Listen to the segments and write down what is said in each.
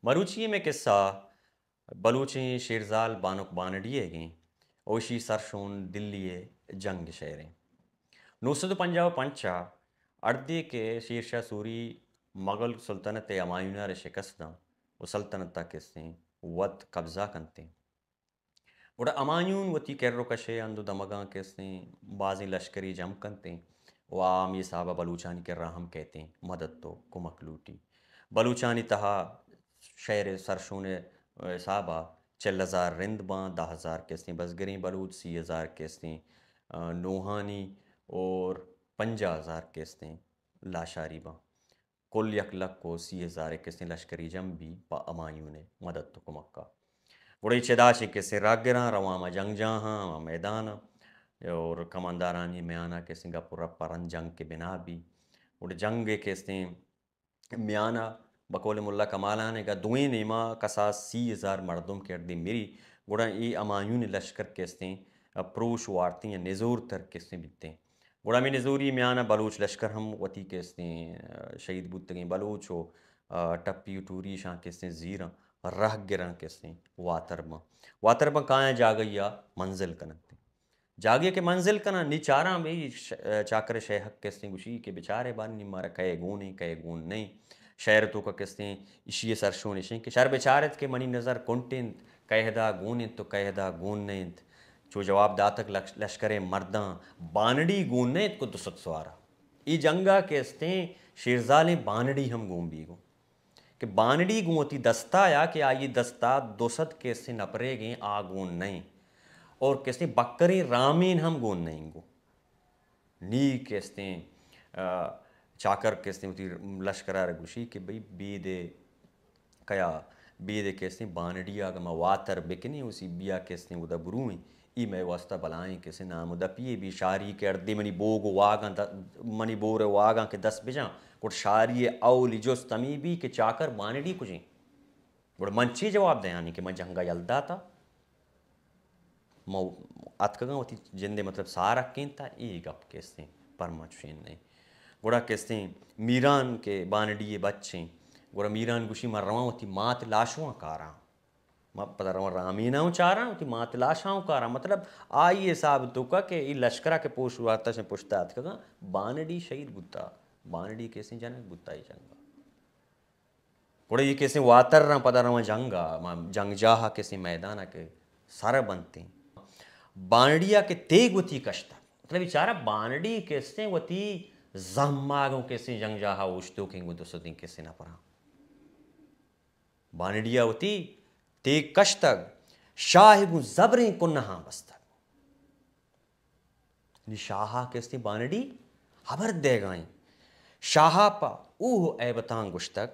مروچی ءِ مئے قصہ بلوچیں شیرزال بانک بانڑی ئیگ ایں، او اشی سرشون دلی ءِ جنگ ءِ شئیر ایں۔ نو سد ءُ پنجاہ ءُ پنچ ءَ ہردے کہ شیر شاہ سوری مغل سلطنت ءِ ہمایون ءَ را شکست داں ءُ سلطنت ءَ کہ استیں وت قبضہ کنتیں۔ گڑا ہمایون وتی کر ءُ کش ءِ ہند ءُ دمگاں کہ استیں بازیں لشکرے جم کنتیں ءُ آ ہمے حساب ءَ بلوچانی کرا ہم کئیتیں مدد ءُ کمک لوٹی۔ بلوچانی تہا شئیر ءِ سرشون ءِ حساب ءَ چل ہزار رند باں، دہ ہزار کہ استیں بزگریں بلوچ، سی ہزار کہ استیں، آ، نوہانی اور پنجاہ ہزار کہ استیں لاشاری باں۔ کل یک لکھ ءُ سی ہزار ءِ کہ استیں لشکری جم بی پہ ہمایون ءِ مدد ءُ کمک ءَ۔ گڑا اے چدا چہ کہ استیں راگراں رواں ما جنگ جاہاں، ما میدان ءَ اور کماندارانی میان ءَ کہ استیں گپ ءُ رپ ءَ رند جنگ کہ بنا بی۔ گڑا جنگ ءِ کہ استیں میان ءَ بقول ملا کمالان ءِ گا دوئیں نیما کساس سی ہزار مردم کہ ہردے مری، گڑا اے ہمایون ءِ لشکر کہ استیں پروش وارتیں یا نزور تر کہ استیں بیتیں۔ گڑا ہمے نزوری میان ءَ بلوچ لشکر ہم وتی کہ استیں، آ، شہید بوتگیں بلوچ ءُ، آ، ٹپی ءُ ٹوری اشاں کہ استیں زیراں، رہ گراں کہ استیں واتر باں۔ واتر باں کایاں جاگہی ءَ منزل کننت۔ جاگہی ءَ کہ منزل کناں، نی چاراں بھئی ش-، آ، چاکر شیہک کہ استیں گوشی کہ بچارے بان نی مارا کئے گون ایں، کئے گون نئیں۔ شئیر ءِ توکا کہ استیں اشی ءِ سرشون اش ایں کہ شر بچارت کہ منی نظر کنٹ انت، کئے ہدا گون انت ءُ کئے ہدا گون نہ انت۔ چو جواب داتگ لش-، لشکر ءِ مرداں، بانڑی گون نہ انت کو دو سد سوارا۔ اے جنگا کہ استیں شیرزالیں بانڑی ہم گون بیگو کہ بانڑی گون وتی دستا یا کہ آئی دستا دو سد کہ استیں نپریگیں آ گون نہ انت اور کہ استیں بکریں رامین ہم گون نہ انت گو۔ نی کہ استیں، آ، چاکر کہ استیں وتی لشکر ءَ را گوشی کہ بھئی بید ءَ کیا، بید ءَ کہ استیں بانڑی ءَ اگاں ما واتر بکنیں، اسی بیا کہ استیں اودا برویں، ای مئے واسطہ بلائیں کہ استیں نام ءُ دپی یے بی۔ شاری کہ ہردے منی بوگ ءُ واگاں د-، منی بور ءُ واگاں کہ دست بجاں، گڑا شاری ءِ اولی جست ہمے بی کہ چاکر بانڑی کجیں؟ گڑا من چی جواب دیانی کہ من جنگ ءَ یل داتا؟ ما اتکگاں وتی جندے مطلب سار اکینتا، اے گپ کہ استیں پرما چوشیں نہ۔ گڑا کہ استیں میران کہ بانڑی ءِ بچیں، گڑا میران گوشی من رواں وتی مات لاشواں کاراں، ما پدا رواں رامیناں چاراں، وتی مات لاشاں کاراں۔ مطلب آئی حساب توکا کہ اے لشکرا کہ پوش وارتا شن پشتا اتکگاں، بانڑی شہید بوتا، بانڑی کہ استیں جنگ بوتا اے جنگا۔ گڑا اے کہ استیں واتر رواں پدا رواں جنگ ءَ، ما جنگ جاہ ءَ کہ استیں میدان ءَ کہ سر بنتیں۔ بانڑی ءَ کہ تیگ وتی کشتگ۔ مطلب بیچارہ بانڑی کہ استیں وتی زہماں گوں کہ استیں جنگ جاہ ءَ اوشتوکیں گوں دو سدیں کہ استیں نپراں۔ بانڑی ءَ وتی تیگ کشتگ، شاہ گوں زبریں کنہاں بستگ۔ نی شاہ ءَ کہ استیں بانڑی ہبر دیگائیں۔ شاہ ءَ پہ اوہ ایبتاں گوشتگ،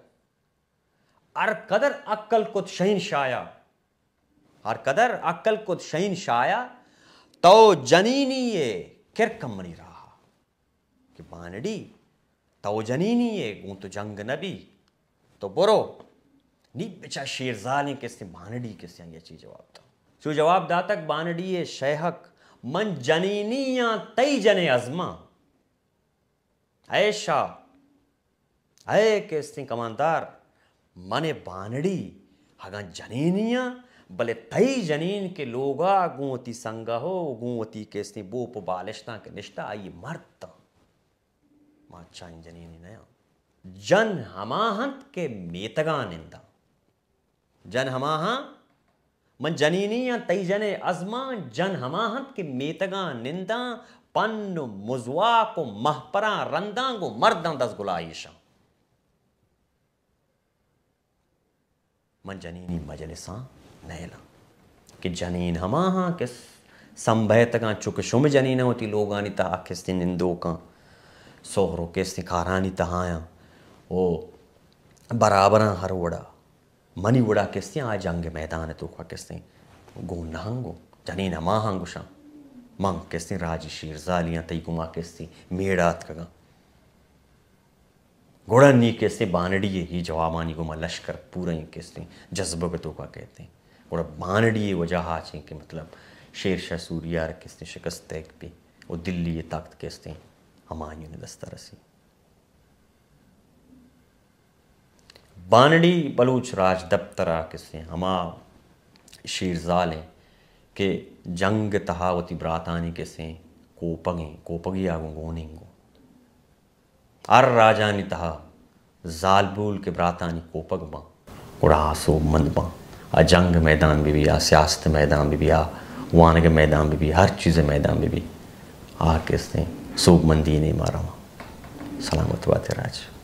ہر قدر عقل کت شہین شایا، ہر قدر عقل کت شہین شایا، تو جنینی ئے کرکم منی راہ ءَ۔ کہ بانڑی، تو جنینی ئے، گوں تو جنگ نہ بی، تو برو۔ نی بچا شیرزالیں کہ استیں بانڑی کہ استیں آئی ءَ چی جواب دات؟ چو جواب داتگ بانڑی ءِ شیہک، من جنینی آں تئی جن ءِ ازماں۔ اے شاہ، اے کہ استیں کماندار، من بانڑی اگاں جنینی آں، بلے تئی جنین کہ لوگا گوں وتی سنگہ ءُ گوں وتی کہ استیں بوپ ءُ بالشتاں کہ نشتہ، آئی مرد تاں۔ ما چائیں جنینی نیاں۔ جن ہما انت کہ میتگاں ننداں۔ جن ہما ہاں، من جنینی آں تئی جن ءِ ازماں، جن ہما انت کہ میتگاں ننداں، پن ءُ مزواک ءُ مہپراں رنداں گوں مرداں دزگلائیشاں۔ من جنینی مجلساں نیلاں۔ کہ جنین ہما ہاں کہ سمبھیتگاں، چو کہ شم جنیناں وتی لوگانی تہا کہ استیں نندوکاں، سہر ءُ کہ استیں کارانی تہایاں ءُ برابراں ہر وڑا۔ منی وڑا کہ استیں آ جنگ ءِ میدان ءِ توکا کہ استیں گون نہ انگو۔ جنین ہما ہاں گوشاں، من کہ استیں راجی شیرزالی آں، تئی گوما کہ استیں میڑ ءَ اتکگاں۔ گڑا نی کہ استیں بانڑی ءِ اے جوابانی گوما لشکر پورا ایں کہ استیں جذبگ ءِ توکا کئیتیں۔ گڑا بانڑی ءِ وجہ ءَ چیں کہ مطلب شیر شاہ سوریہ ءَ را کہ استیں شکست دیگ بی ءُ دلی ءِ تخت کہ استیں ہمایون ءِ دست ءَ رسی۔ بانڑی بلوچ راجدپتر ءَ کسیں ہما شیرزال ایں کہ جنگ ءِ تہا وتی براتانی کسیں کوپگ ایں، کوپگی ءَ گوں گوننگ اوں۔ ہر راجانی تہا زالبول کہ براتانی کوپگ باں، گڑا آ سوبمند باں۔ آ جنگ ءِ میدان بہ بی، آ سیاست ءِ میدان بہ بی، آ وانگ ءِ میدان بہ بی، ہر چیز ءِ میدان بہ بی، آ کسیں سوبمندی ءِ نیما رواں۔ سلامت بات ئے راج۔